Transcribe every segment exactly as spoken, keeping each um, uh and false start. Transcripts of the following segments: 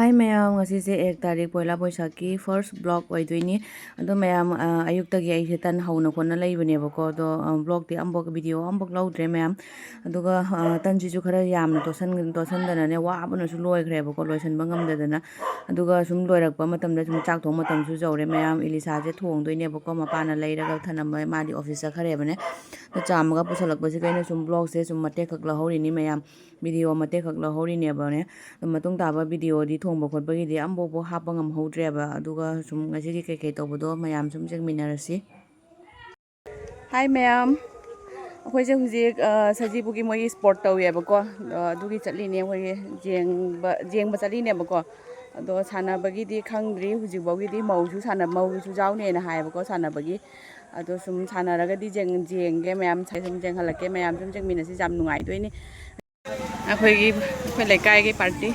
Hi ꯃꯌꯥꯝ, ꯉꯁꯤꯁꯦ ꯑꯦꯛ ꯇꯥꯔꯤꯛ ꯄꯣꯏꯂꯥ ꯕꯣꯏꯁꯥꯈꯀꯤ first vlog ꯑꯣꯏꯗꯣꯏꯅꯤ꯫ ꯑꯗꯣ ꯃꯌꯥꯝ, ꯑ, ꯑꯌꯨꯛꯇꯒꯤ ꯑꯩꯁꯦ ꯇꯟ ꯍꯧꯅ ꯈꯣꯠꯅ ꯂꯩꯕꯅꯦꯕꯀꯣ꯫ ꯑꯗꯣ, ꯑ, vlogꯇꯤ ꯑꯃꯐꯥꯎ, video ꯑꯃꯐꯥꯎ ꯂꯧꯗ꯭ꯔꯦ ꯃꯌꯥꯝ꯫ ꯑꯗꯨꯒ, ꯑ, ꯇꯟꯁꯤꯁꯨ ꯈꯔ ꯌꯥꯝꯅ ꯇꯣꯠꯁꯟ-, ꯇꯣꯠꯁꯟꯗꯅꯅꯦ, ꯋꯥꯕꯅꯁꯨ ꯂꯣꯏꯈ꯭ꯔꯦꯕꯀꯣ, ꯂꯣꯏꯁꯟꯕ ꯉꯝꯗꯗꯅ꯫ ꯑꯗꯨꯒ ꯁꯨꯝ ꯂꯣꯏꯔꯛꯄ ꯃꯇꯝꯗ ꯁꯨꯝ ꯆꯥꯛ ꯊꯣꯡ ꯃꯇꯝꯁꯨ ꯌꯧꯔꯦ ꯃꯌꯥꯝ꯫ ꯏꯂꯤꯁꯥꯁꯦ ꯊꯣꯡꯗꯣꯏꯅꯦꯕꯀꯣ, ꯃꯄꯥꯅ ꯂꯩꯔꯒ ꯊꯅꯝꯃꯦ, ꯃꯥꯗꯤ office ꯆꯠꯈ꯭ꯔꯦꯕꯅꯦ꯫ ꯑꯗꯣ ꯆꯥꯝꯃꯒ ꯄꯨꯁꯜꯂꯛꯄꯁꯤꯒ ꯑꯩꯅ ꯁꯨꯝ vlogꯁꯦ ꯁꯨꯝ ꯃꯇꯦꯛ ꯈꯛ ꯂꯧꯍꯧꯔꯤꯅꯤ ꯃꯌꯥꯝ꯫ Video ꯃꯇꯦꯛ ꯈꯛ ꯂꯧꯍꯧꯔꯤꯅꯦꯕꯅꯦ꯫ ꯑꯗꯣ ꯃꯇꯨꯡ ꯇꯥꯕ videoꯗꯤ ꯊꯣꯡꯕ ꯈꯣꯠꯄꯒꯤꯗꯤ ꯑꯝꯕꯣꯛꯄꯣꯛ ꯍꯥꯞꯄ ꯉꯝꯍꯧꯗ꯭ꯔꯦꯕ꯫ ꯑꯗꯨꯒ ꯁꯨꯝ ꯉꯁꯤꯒꯤ ꯀꯩꯀꯩ ꯇꯧꯕꯗꯣ ꯃꯌꯥꯝ ꯁꯨꯝ ꯌꯦꯡꯃꯤꯟꯅꯔꯁꯤ꯫ Hi ꯃꯌꯥꯝ, ꯑꯩꯈꯣꯏꯁꯦ ꯍꯧꯖꯤꯛ, ꯑ, ꯁꯖꯤꯕꯨꯒꯤ ꯃꯣꯏꯒꯤ sport ꯇꯧꯋꯦꯕꯀꯣ꯫ ꯑ, ꯑꯗꯨꯒꯤ ꯆꯠꯂꯤꯅꯦ, ꯑꯩꯈꯣꯏꯒꯤ ꯌꯦꯡꯕ, ꯌꯦꯡꯕ ꯆꯠꯂꯤꯅꯦꯕꯀꯣ꯫ ꯑꯗꯣ ꯁꯥꯟꯅꯕꯒꯤꯗꯤ ꯈꯪꯗ꯭ꯔꯤ ꯍꯧꯖꯤꯛꯐꯥꯎꯒꯤꯗꯤ, ꯃꯧꯁꯨ ꯁꯥꯟꯅ-, ꯃꯧꯁꯨ ꯌꯥꯎꯅꯦꯅ ꯍꯥꯏꯌꯦꯕꯀꯣ ꯁꯥꯟꯅꯕꯒꯤ꯫ ꯑꯗꯣ ꯁꯨꯝ ꯁꯥꯟꯅꯔꯒꯗꯤ ꯌꯦꯡ-, ꯌꯦꯡꯒꯦ ꯃꯌꯥꯝ, ꯁꯨꯝ ꯌꯦꯡꯍꯜꯂꯛꯀꯦ ꯃꯌꯥꯝ, ꯁꯨꯝ ꯌꯦꯡꯃꯤꯟꯅꯁꯤ, ꯌꯥꯝ ꯅꯨꯡꯉꯥꯏꯗꯣꯏꯅꯤ꯫ ꯑꯩꯈꯣꯏꯒꯤ, ꯑꯩꯈꯣꯏ ꯂꯩꯀꯥꯏꯒꯤ party꯫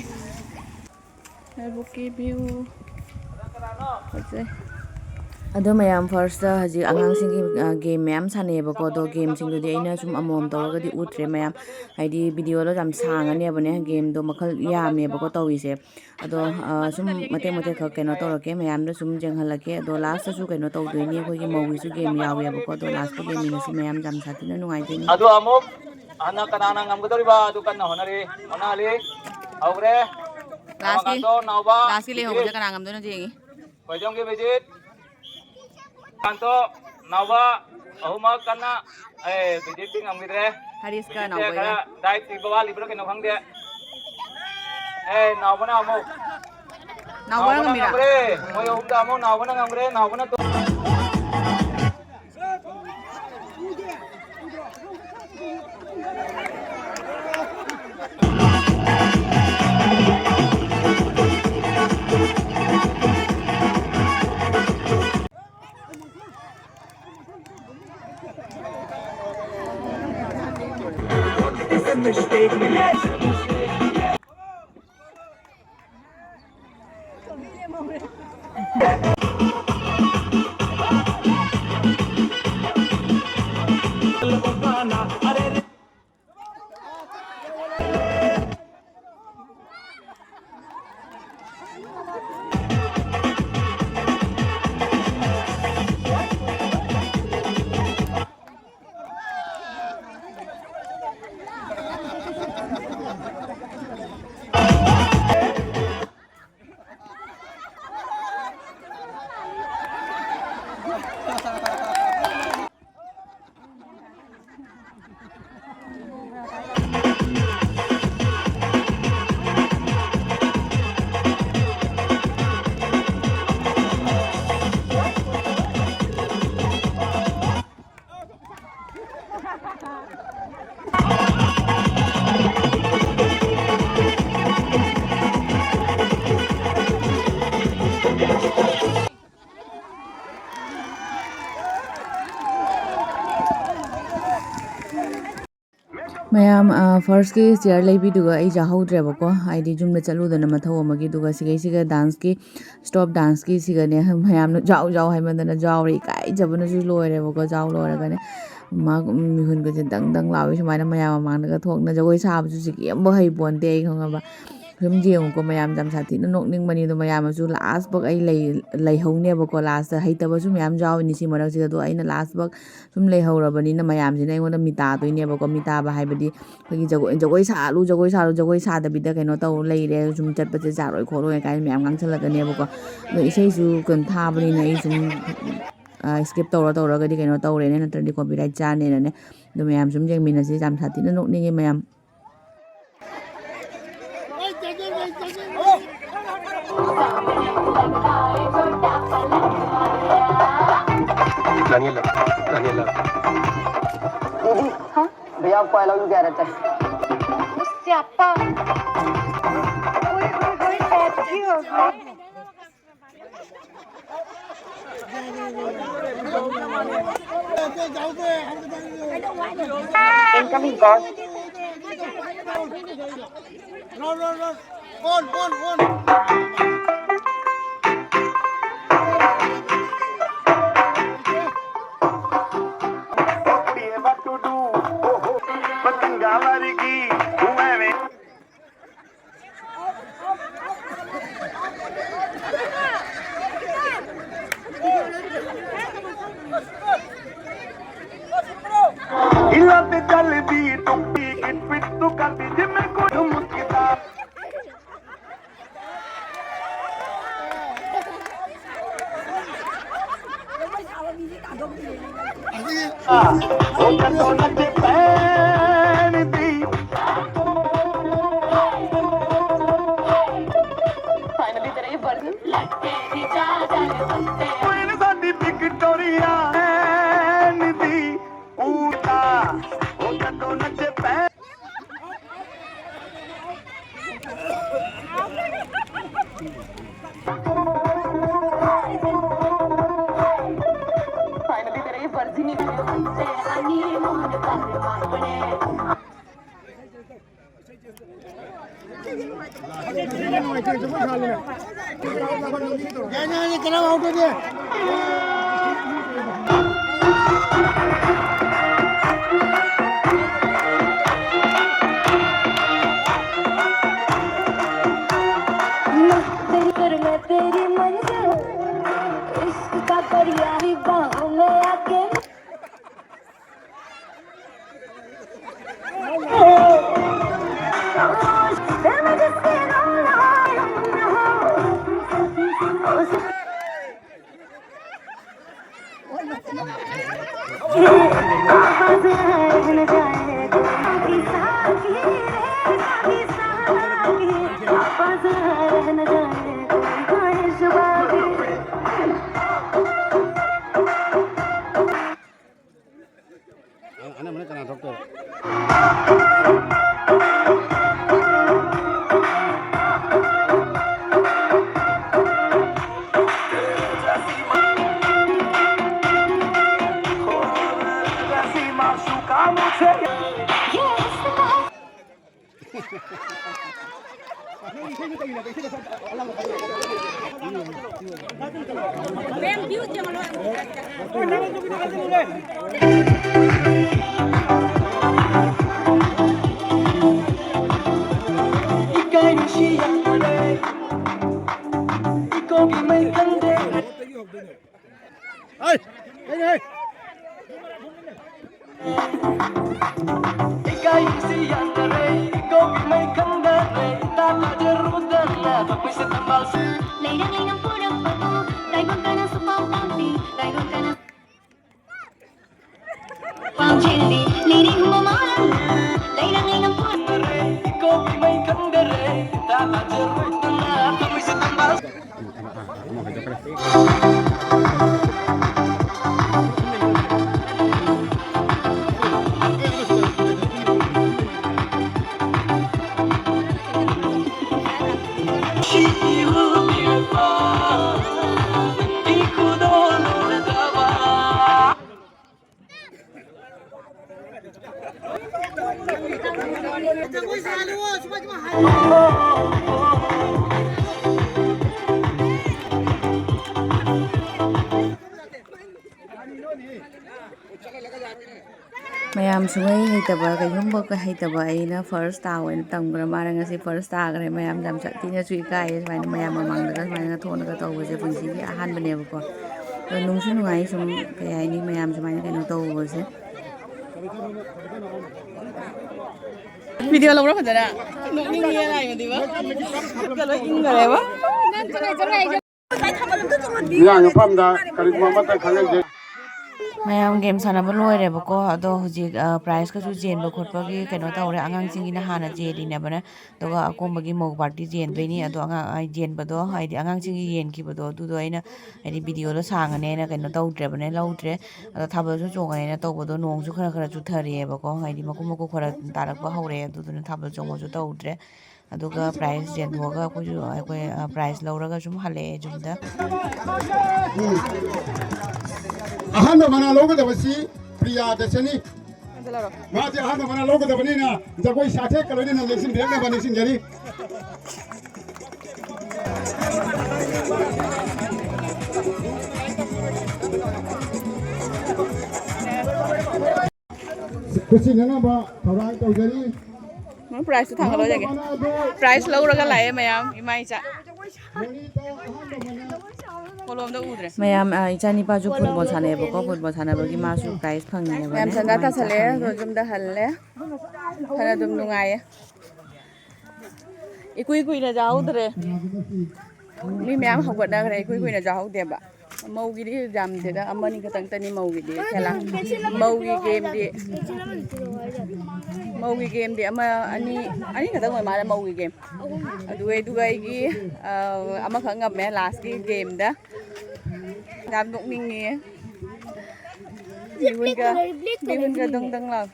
ꯂꯧꯕꯨꯛꯀꯤ view ꯐꯖꯩ꯫ ꯑꯗꯣ ꯃꯌꯥꯝ, firstꯇ ꯍꯧꯖꯤꯛ ꯑꯉꯥꯡꯁꯤꯡꯒꯤ, ꯑ, game ꯃꯌꯥꯝ ꯁꯥꯟꯅꯩꯌꯦꯕꯀꯣ꯫ ꯑꯗꯣ gameꯁꯤꯡꯗꯨꯗꯤ ꯑꯩꯅ ꯁꯨꯝ ꯑꯃꯃꯝ ꯇꯧꯔꯒꯗꯤ ꯎꯠꯇ꯭ꯔꯦ ꯃꯌꯥꯝ, ꯍꯥꯏꯗꯤ videoꯗꯣ ꯌꯥꯝ ꯁꯥꯡꯉꯅꯦꯕꯅꯦ, gameꯗꯣ ꯃꯈꯜ ꯌꯥꯝꯃꯦꯕꯀꯣ ꯇꯧꯔꯤꯁꯦ꯫ ꯑꯗꯣ, ꯑ, ꯁꯨꯝ ꯃꯇꯦꯛ ꯃꯇꯦꯛ ꯈꯛ ꯀꯩꯅꯣ ꯇꯧꯔꯛꯀꯦ, ꯃꯌꯥꯝꯗ ꯁꯨꯝ ꯌꯦꯡꯍꯜꯂꯛꯀꯦ꯫ ꯑꯗꯣ lastꯇꯁꯨ ꯀꯩꯅꯣ ꯇꯧꯗꯣꯏꯅꯤ, ꯑꯩꯈꯣꯏꯒꯤ ꯃꯧꯒꯤꯁꯨ game ꯌꯥꯎꯋꯦꯕꯀꯣ꯫ ꯑꯗꯣ lastꯀꯤ game ꯌꯦꯡꯉꯁꯤ ꯃꯌꯥꯝ, ꯌꯥꯝ ꯁꯥꯊꯤꯅ ꯅꯨꯡꯉꯥꯏꯗꯣꯏꯅꯤ꯫ ꯑꯗꯣ ꯑꯃꯨꯛ ꯍꯟꯅ ꯀꯅꯥꯅ ꯉꯝꯒꯗꯧꯔꯤꯕ? ꯑꯗꯨ ꯀꯟꯅ ꯍꯣꯠꯅꯔꯤ, ꯍꯣꯠꯅꯍꯜꯂꯤ꯫ ꯍꯧꯈ꯭ꯔꯦ꯫ ꯂꯥꯁꯀꯤ, ꯀꯥꯟꯇꯣ, ꯅꯥꯎꯕ, ꯂꯥꯁꯀꯤ ꯂꯩꯍꯧꯕꯁꯦ ꯕꯤꯖꯤꯠ꯫ ꯀꯅꯥ ꯉꯝꯗꯣꯏꯅꯣ ꯌꯦꯡꯉꯤ꯫ ꯈꯣꯏꯖꯣꯝꯒꯤ ꯕꯤꯖꯤꯠ꯫ ꯀꯥꯟꯇꯣ, ꯅꯥꯎꯕ, ꯑꯍꯨꯝꯃꯛ ꯀꯟꯅ, ꯑꯦ, ꯕꯤꯖꯤꯠꯇꯤ ꯉꯝꯈꯤꯗ꯭ꯔꯦ꯫ ꯍꯔꯤꯁꯀ ꯕꯤꯖꯤꯠꯁꯦ ꯅꯥꯎꯕꯒ꯫ ꯈꯔ diet ꯄꯤꯕ ꯋꯥꯠꯂꯤꯕ꯭ꯔꯥ ꯀꯩꯅꯣ ꯈꯪꯗꯦ꯫ ꯑꯦ, ꯅꯥꯎꯕꯅ ꯑꯃꯨꯛ꯫ ꯅꯥꯎꯕꯅ ꯅꯥꯎꯕꯅ ꯉꯝꯃꯤꯔꯥ? ꯉꯝꯈ꯭ꯔꯦ꯫ ꯃꯣꯏ ꯑꯍꯨꯝꯗ ꯑꯃꯨꯛ ꯅꯥꯎꯕꯅ ꯉꯝꯈ꯭ꯔꯦ꯫ ꯅꯥꯎꯕꯅ ꯇꯣ- ꯃꯌꯥꯝ, ꯑ, first ꯀꯤ chair ꯂꯩꯕꯤꯗꯨꯒ ꯑꯩ ꯌꯥꯎꯍꯧꯗ꯭ꯔꯦꯕꯀꯣ, ꯍꯥꯏꯗꯤ ꯌꯨꯝꯗ ꯆꯠꯂꯨꯗꯅ ꯃꯊꯧ ꯑꯃꯒꯤ꯫ ꯑꯗꯨꯒ ꯁꯤꯒꯩꯁꯤꯒ dance ꯀꯤ, stop dance ꯀꯤ ꯁꯤꯒꯅꯦ, ꯃꯌꯥꯝꯅ ꯖꯥꯎ ꯖꯥꯎ ꯍꯥꯏꯃꯟꯗꯅ ꯖꯥꯎꯔꯦ, ꯏꯀꯥꯏꯖꯕꯅꯁꯨ ꯂꯣꯏꯔꯦꯕꯀꯣ꯫ ꯖꯥꯎ ꯂꯣꯏꯔꯒꯅꯦ ꯃꯥ ꯃꯤꯍꯨꯟꯒꯁꯦ ꯗꯪ ꯗꯪ ꯂꯥꯎꯋꯦ꯫ ꯁꯨꯃꯥꯏꯅ ꯃꯌꯥꯝ ꯃꯃꯥꯡꯗꯒ ꯊꯣꯛꯅ ꯖꯒꯣꯏ ꯁꯥꯕꯁꯨ ꯁꯤꯒꯤ ꯑꯝꯐꯥꯎ ꯍꯩꯄꯣꯟꯇꯦ ꯑꯩ, ꯈꯪꯉꯕ? ꯁꯨꯝ ꯌꯦꯡꯉꯨꯀꯣ ꯃꯌꯥꯝ, ꯌꯥꯝ ꯁꯥꯊꯤꯅ ꯅꯣꯛꯅꯤꯡꯕꯅꯤ꯫ ꯑꯗꯣ ꯃꯌꯥꯝ ꯑꯃꯁꯨ last ꯐꯥꯎ ꯑꯩ ꯂꯩ-, ꯂꯩꯍꯧꯅꯦꯕꯀꯣ꯫ Last ꯇ ꯍꯩꯇꯕꯁꯨ ꯃꯌꯥꯝ ꯌꯥꯎꯔꯤꯅꯤ ꯁꯤ ꯃꯔꯛꯁꯤꯗ꯫ ꯑꯗꯣ ꯑꯩꯅ last ꯐꯥꯎ ꯁꯨꯝ ꯂꯩꯍꯧꯔꯕꯅꯤꯅ ꯃꯌꯥꯝꯁꯤꯅ ꯑꯩꯉꯣꯟꯗ ꯃꯤꯇꯥꯗꯣꯏꯅꯦꯕꯀꯣ꯫ ꯃꯤꯇꯥꯕ ꯍꯥꯏꯕꯗꯤ ꯑꯩꯈꯣꯏꯒꯤ ꯖꯒꯣꯏ, "ꯖꯒꯣꯏ ꯁꯥꯍꯜꯂꯨ, ꯖꯒꯣꯏ ꯁꯥꯍꯜꯂꯨ, ꯖꯒꯣꯏ ꯁꯥꯗꯕꯤꯗ ꯀꯩꯅꯣ ꯇꯧ ꯂꯩꯔꯦ, ꯁꯨꯝ ꯆꯠꯄꯁꯦ ꯌꯥꯔꯣꯏ ꯈꯣꯠꯂꯣꯏ" ꯀꯥꯏꯅ ꯃꯌꯥꯝ ꯉꯥꯡꯁꯜꯂꯛꯀꯅꯦꯕꯀꯣ꯫ ꯑꯗꯣ ꯏꯁꯩꯁꯨ ꯀꯩꯅꯣ ꯊꯥꯕꯅꯤꯅ ꯑꯩ ꯁꯨꯝ, ꯑ, skip ꯇꯧꯔ ꯇꯧꯔꯒꯗꯤ ꯀꯩꯅꯣ ꯇꯧꯔꯦꯅꯦ, ꯅꯠꯇ꯭ꯔꯗꯤ copyright ꯆꯥꯅꯦꯅꯅꯦ꯫ ꯑꯗꯣ ꯃꯌꯥꯝ ꯁꯨꯝ ꯌꯦꯡꯃꯤꯟꯅꯁꯤ, ꯌꯥꯝ ꯁꯥꯊꯤꯅ ꯅꯣꯛꯅꯤꯡꯉꯦ ꯃꯌꯥꯝ꯫ ꯂꯥꯅꯤ ꯂꯥꯛ, ꯂꯥꯅꯤ ꯂꯥꯛ꯫ दीदी, हाँ? भैया आपको आई लव यू कह रहे थे। स्यापा। ओए, ओए, ओए, टैटू हो गया। Incoming call. Run, run, run. On, on, on. ਹਿੱਲਾਂ ਤੇ ਚੱਲਦੀ ਟੁੱਟੀ ਕਿਟ ਪਿੱਟ ਤੂੰ ਕਰਦੀ ਜਿਵੇਂ ਕੋਈ ਮੁਸਕਦਾ। ਉਹ ਜਦੋਂ ਨੱਚੇ ਪੈਣ ਦੀ। Finally, तेरा ये version। ਕੋਈ ਨੀ ਸਾਡੀ ਵਿਕਟੋਰੀਆ ਐਨ ਦੀ। ਉਹ ਤਾਂ, ਉਹ ਜਦੋਂ ਨੱਚੇ ਪੈਣ। Finally, तेरा ये version ही। ꯌꯥꯅꯤ, ꯌꯥꯅꯤ, ꯀꯅꯥꯝ ꯍꯧꯗꯣꯏꯅꯦ꯫ तेरी कर मैं तेरी मंजिल, इश्क का दरिया ही बाहों में आके। ꯑꯅꯝꯕꯅ ꯀꯅꯥ ꯊꯣꯛꯇꯣꯏꯕ? ꯍꯩ! ꯍꯩ, ꯍꯩ! ꯂꯩꯔꯥꯡ ꯂꯩꯅ ꯄꯨꯔꯛꯄꯕꯨ ꯇꯥꯏꯕꯪ ꯀꯅꯥꯁꯨ ꯄꯥꯎ ꯇꯥꯛꯄꯤ, ꯇꯥꯏꯕꯪ ꯀꯅꯥ ꯄꯥꯝꯖꯤꯜꯂꯤ, ꯂꯤꯔꯤꯡ ꯃꯃꯥ ꯂꯩꯔꯥꯡ ꯂꯩꯅ ꯄꯨꯔꯛ ꯌꯥꯝ ꯁꯨꯡꯍꯩ ꯍꯩꯇꯕ, ꯀꯩꯒꯨꯝꯕ ꯍꯩꯇꯕ ꯑꯩꯅ ꯐꯥꯔꯁ ꯇꯥꯕ ꯑꯣꯏꯅ ꯇꯝꯈ꯭ꯔ ꯃꯥꯜꯂꯦ꯫ ꯉꯁꯤ ꯐꯥꯔꯁ ꯇꯥꯈ꯭ꯔꯦ꯫ ꯃꯌꯥꯝ ꯌꯥꯝ ꯁꯥꯊꯤꯅꯁꯨ ꯏꯀꯥꯏꯌꯦ꯫ ꯁꯨꯃꯥꯏꯅ ꯃꯌꯥꯝ ꯃꯃꯥꯡꯗꯒ ꯁꯨꯃꯥꯏꯅ ꯊꯣꯛꯂꯒ ꯇꯧꯕꯁꯦ ꯄꯨꯟꯁꯤꯒꯤ ꯑꯍꯥꯟꯕꯅꯦꯕꯀꯣ꯫ ꯑꯗꯣ ꯅꯨꯡꯁꯨ ꯅꯨꯡꯉꯥꯏ ꯁꯨꯝ, ꯀꯩ ꯍꯥꯏꯅꯤ, ꯃꯌꯥꯝ ꯁꯨꯃꯥꯏꯅ ꯀꯩꯅꯣ ꯇꯧꯕꯁꯦ꯫ ꯚꯤꯗꯤꯑꯣ ꯂꯧꯔꯣ ꯐꯖꯅ꯫ ꯅꯣꯛꯅꯤꯡꯉꯦ ꯂꯥꯏꯕꯗꯤꯕ꯫ ꯈꯨꯠꯀ ꯂꯣꯏ ꯏꯪꯈ꯭ꯔꯦꯕ꯫ ꯃꯤꯌꯥꯝ ꯃꯐꯝꯗ ꯀꯔꯤꯒꯨꯝꯕ ꯑꯃꯠꯇ ꯈꯪꯍꯟꯖꯩ꯫ ꯃꯌꯥꯝ ꯒꯦꯝ ꯁꯥꯟꯅꯕ ꯂꯣꯏꯔꯦꯕꯀꯣ꯫ ꯑꯗꯣ ꯍꯧꯖꯤꯛ, ꯑ, ꯄ꯭ꯔꯥꯏꯖꯀꯁꯨ ꯆꯦꯟꯕ ꯈꯣꯠꯄꯒꯤ ꯀꯩꯅꯣ ꯇꯧꯔꯦ꯫ ꯑꯉꯥꯡꯁꯤꯡꯒꯤꯅ ꯍꯥꯟꯅ ꯆꯦꯜꯂꯤꯅꯦꯕꯅ, ꯑꯗꯨꯒ ꯑꯀꯣꯟꯕꯒꯤ ꯃꯧ ꯄꯥꯔꯇꯤ ꯆꯦꯟꯗꯣꯏꯅꯤ꯫ ꯑꯗꯣ ꯑꯉꯥꯡ, ꯑ, ꯆꯦꯟꯕꯗꯣ, ꯍꯥꯏꯗꯤ ꯑꯉꯥꯡꯁꯤꯡꯒꯤ ꯌꯦꯟꯈꯤꯕꯗꯣ, ꯑꯗꯨꯗꯣ ꯑꯩꯅ, ꯍꯥꯏꯗꯤ, ꯚꯤꯗꯤꯑꯣꯗꯣ ꯁꯥꯡꯉꯅꯦꯅ ꯀꯩꯅꯣ ꯇꯧꯗ꯭ꯔꯦꯕꯅꯦ, ꯂꯧꯗ꯭ꯔꯦ꯫ ꯑꯗꯣ ꯊꯥꯕꯜꯁꯨ ꯆꯣꯡꯉꯅꯦꯅ ꯇꯧꯕꯗꯣ ꯅꯣꯡꯁꯨ ꯈꯔ ꯈꯔ ꯆꯨꯊꯔꯛꯑꯦꯕꯀꯣ, ꯍꯥꯏꯗꯤ ꯃꯀꯨꯞ ꯃꯀꯨꯞ ꯈꯔ ꯇꯥꯔꯛꯄ ꯍꯧꯔꯛꯑꯦ꯫ ꯑꯗꯨꯗꯨꯅ ꯊꯥꯕꯜ ꯆꯣꯡꯕꯁꯨ ꯇꯧꯗ꯭ꯔꯦ꯫ ꯑꯗꯨꯒ ꯄ꯭ꯔꯥꯏꯖ ꯌꯦꯟꯊꯣꯛꯑꯒ ꯑꯩꯈꯣꯏꯁꯨ, ꯑꯩꯈꯣꯏ, ꯑ, ꯄ꯭ꯔꯥꯏꯖ ꯂꯧꯔꯒ ꯁꯨꯝ ꯍꯜꯂꯛꯑꯦ ꯌꯨꯝꯗ꯫ ꯑꯍꯥꯟꯕ ꯃꯅꯥ ꯂꯧꯒꯗꯕꯁꯤ ꯄ꯭ꯔꯤꯌꯥꯗ ꯆꯠꯅꯤ꯫ ꯃꯥꯁꯦ ꯑꯍꯥꯟꯕ ꯃꯅꯥ ꯂꯧꯒꯗꯕꯅꯤꯅ ꯖꯒꯣꯏ ꯁꯥꯊꯦꯛꯀ ꯂꯣꯏꯅꯅ ꯂꯦꯡꯁꯤꯟꯕꯤꯔꯛꯅꯕ ꯅꯤꯡꯁꯤꯡꯖꯔꯤ꯫ ꯈꯨꯠꯁꯤꯟꯅꯅꯕ ꯊꯧꯔꯥꯡ ꯇꯧꯖꯔꯤ꯫ ꯎꯝ, ꯄ꯭ꯔꯥꯏꯖꯇꯨ ꯊꯥꯡꯒꯠꯂꯣ ꯌꯥꯒꯦ꯫ ꯄ꯭ꯔꯥꯏꯖ ꯂꯧꯔꯒ ꯂꯥꯛꯑꯦ ꯃꯌꯥꯝ, ꯏꯃꯥ ꯏꯆꯥ꯫ ꯀꯣꯂꯣꯝꯗ ꯎꯗ꯭ꯔꯦ꯫ ꯃꯌꯥꯝ, ꯑ, ꯏꯆꯥ ꯅꯤꯄꯥꯁꯨ ꯐꯨꯠꯕꯣꯜ ꯁꯥꯟꯅꯩꯕꯀꯣ꯫ ꯐꯨꯠꯕꯣꯜ ꯁꯥꯟꯅꯕꯒꯤ ꯃꯥꯁꯨ ꯄ꯭ꯔꯥꯏꯖ ꯐꯪꯉꯦꯕ꯫ ꯃꯌꯥꯝ ꯁꯟꯗꯥ ꯏꯃꯥ ꯏꯆꯥ ꯇꯥꯁꯜꯂꯛꯑꯦ꯫ ꯐꯪꯉꯦ꯫ ꯑꯗꯣ ꯌꯨꯝꯗ ꯍꯜꯂꯦ꯫ ꯐꯅ ꯑꯗꯨꯝ ꯅꯨꯡꯉꯥꯏꯌꯦ꯫ ꯏꯀꯨꯏ ꯀꯨꯏꯅ ꯆꯥꯍꯧꯗ꯭ꯔꯦ꯫ ꯃꯤ ꯃꯌꯥꯝ ꯍꯧꯒꯠꯅꯈ꯭ꯔꯦ꯫ ꯏꯀꯨꯏ ꯀꯨꯏꯅ ꯆꯥꯍꯧꯗꯦꯕ꯫ ꯃꯧꯒꯤꯗꯤ ꯌꯥꯝꯗꯦꯗ, ꯑꯃꯅꯤ ꯈꯛꯇꯪꯇꯅꯤ ꯃꯧꯒꯤꯗꯤ꯫ ꯈꯦꯂꯥ꯫ ꯃꯧꯒꯤ ꯒꯦꯝꯗꯤ, ꯃꯧꯒꯤ ꯒꯦꯝꯗꯤ ꯑꯃ, ꯑꯅꯤ, ꯑꯅꯤ ꯈꯛꯇꯪ ꯑꯣꯏ ꯃꯥꯜꯂꯦ ꯃꯧꯒꯤ ꯒꯦꯝ꯫ ꯑꯗꯨ, ꯑꯗꯨꯒ ꯑꯩꯒꯤ, ꯑ, ꯑꯃꯈꯛ ꯉꯝꯃꯦ ꯂꯥꯁꯀꯤ ꯒꯦꯝꯗ꯫ ꯌꯥꯝ ꯅꯣꯛꯅꯤꯡꯉꯦ꯫ ꯃꯤꯍꯨꯟꯒ, ꯃꯤꯍꯨꯟꯒ ꯗꯪ ꯗꯪ ꯂꯥꯎ꯫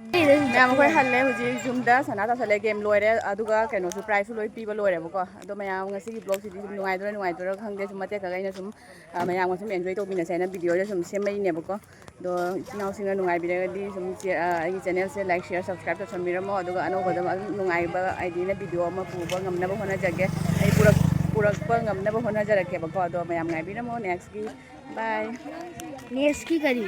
ꯃꯌꯥꯝ ꯑꯩꯈꯣꯏ ꯍꯜꯂꯦ ꯍꯧꯖꯤꯛ ꯌꯨꯝꯗ꯫ ꯁꯅꯥ ꯇꯥꯁꯜꯂꯦ, ꯒꯦꯝ ꯂꯣꯏꯔꯦ, ꯑꯗꯨꯒ ꯀꯩꯅꯣꯁꯨ, ꯄ꯭ꯔꯥꯏꯖꯁꯨ ꯂꯣꯏ ꯄꯤꯕ ꯂꯣꯏꯔꯦꯕꯀꯣ꯫ ꯑꯗꯣ ꯃꯌꯥꯝ ꯉꯁꯤꯒꯤ ꯕ꯭ꯂꯣꯒꯁꯤꯗꯤ ꯁꯨꯝ ꯅꯨꯡꯉꯥꯏꯗꯣꯏꯔꯥ ꯅꯨꯡꯉꯥꯏꯇꯣꯏꯔꯥ ꯈꯪꯗꯦ, ꯁꯨꯝ ꯃꯇꯦꯛ ꯈꯛ ꯑꯩꯅ ꯁꯨꯝ, ꯑ, ꯃꯌꯥꯝꯒ ꯁꯨꯝ ꯑꯦꯟꯖꯣꯏ ꯇꯧꯃꯤꯟꯅꯁꯦ ꯍꯥꯏꯅ ꯚꯤꯗꯤꯑꯣꯁꯦ ꯁꯨꯝ ꯁꯦꯝꯃꯛꯏꯅꯦꯕꯀꯣ꯫ ꯑꯗꯣ ꯏꯆꯤꯟ ꯏꯅꯥꯎꯁꯤꯡꯅ ꯅꯨꯡꯉꯥꯏꯕꯤꯔꯒꯗꯤ ꯁꯨꯝ ꯆꯦ-, ꯑ, ꯑꯩꯒꯤ ꯆꯦꯅꯦꯜꯁꯦ ꯂꯥꯏꯛ, ꯁꯤꯌꯔ, ꯁꯕꯁꯀ꯭ꯔꯥꯏꯕ ꯇꯧꯁꯟꯕꯤꯔꯝꯃꯣ꯫ ꯑꯗꯨꯒ ꯑꯅꯧꯕꯗ ꯑꯗꯨꯝ ꯅꯨꯡꯉꯥꯏꯕ ꯑꯥꯏꯗꯤꯅ ꯚꯤꯗꯤꯑꯣ ꯑꯃ ꯄꯨꯕ ꯉꯝꯅꯕ ꯍꯣꯠꯅꯖꯒꯦ꯫ ꯑꯩ ꯄꯨꯔꯛ-, ꯄꯨꯔꯛꯄ ꯉꯝꯅꯕ ꯍꯣꯠꯅꯖꯔꯛꯀꯦꯕꯀꯣ꯫ ꯑꯗꯣ ꯃꯌꯥꯝ ꯉꯥꯏꯕꯤꯔꯝꯃꯣ ꯅꯦꯛꯁꯀꯤ꯫ ꯕꯥꯏ꯫ ꯅꯦꯛꯁꯀꯤ ꯀꯔꯤ?